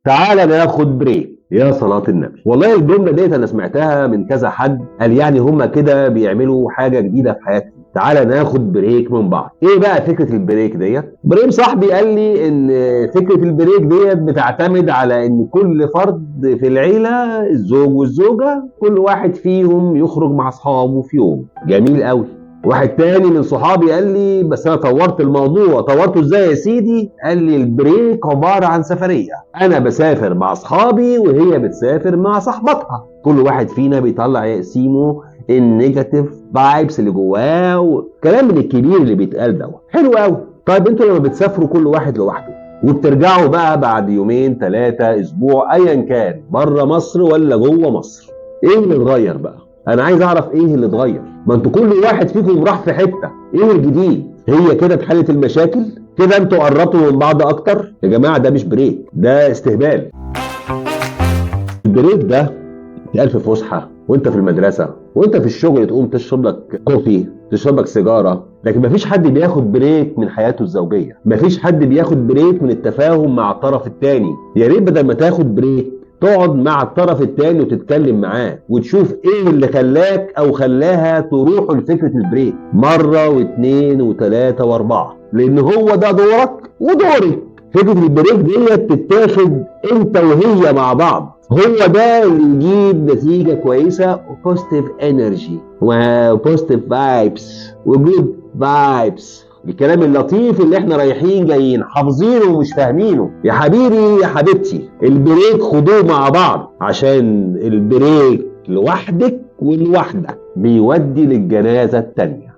تعالى ناخد break. يا صلاة النبي، والله الجملة ديت أنا سمعتها من كذا حد، قال يعني هما كده بيعملوا حاجة جديدة في حياتهم، تعالى ناخد break من بعض. ايه بقى فكرة ال break ديت؟ ابراهيم صاحبي قال لي ان فكرة ال break ديت بتعتمد على ان كل فرد في العيلة، الزوج والزوجة، كل واحد فيهم يخرج مع اصحابه في يوم. جميل قوي. واحد تاني من صحابي قال لي بس انا طورت الموضوع. طورته ازاي يا سيدي؟ قال لي ال break عبارة عن سفرية، انا بسافر مع اصحابي وهي بتسافر مع صاحبتها، كل واحد فينا بيطلع يقسيمه ال negative vibes اللي جواه وكلام من الكبير اللي بيتقال دوت. حلو قوي. طيب انتوا لما بتسافروا كل واحد لوحده وبترجعوا بقى بعد يومين 3 اسبوع ايا كان، بره مصر ولا جوه مصر، ايه اللي اتغير بقى؟ انا عايز اعرف ايه اللي اتغير. ما انتوا كل واحد فيكم راح في حتة، ايه الجديد؟ هي كده اتحلت المشاكل؟ كده انتوا قربتوا من بعض اكتر؟ يا جماعة ده مش break، ده استهبال. ال break ده اتقال في فسحة، وانت في المدرسة، وانت في الشغل، تقوم تشرب لك coffee، تشرب لك سيجارة، لكن مفيش حد بياخد break من حياته الزوجية، مفيش حد بياخد break من التفاهم مع الطرف الثاني. يا ريت بدل ما تاخد break تقعد مع الطرف الثاني وتتكلم معاه وتشوف ايه اللي خلاك او خلاها تروح لفكرة ال break مرة واثنين وثلاثة واربعة، لان هو ده دورك ودورك. فكرة ال break ديت تتاخد انت وهي مع بعض، هو ده اللي يجيب نتيجة كويسة و positive energy و positive vibes و good vibes، الكلام اللطيف اللي احنا رايحين جايين حافظينه ومش فاهمينه. يا حبيبي يا حبيبتي، ال break خدوه مع بعض، عشان ال break لوحدك ولوحدك بيودي للجنازة التانية.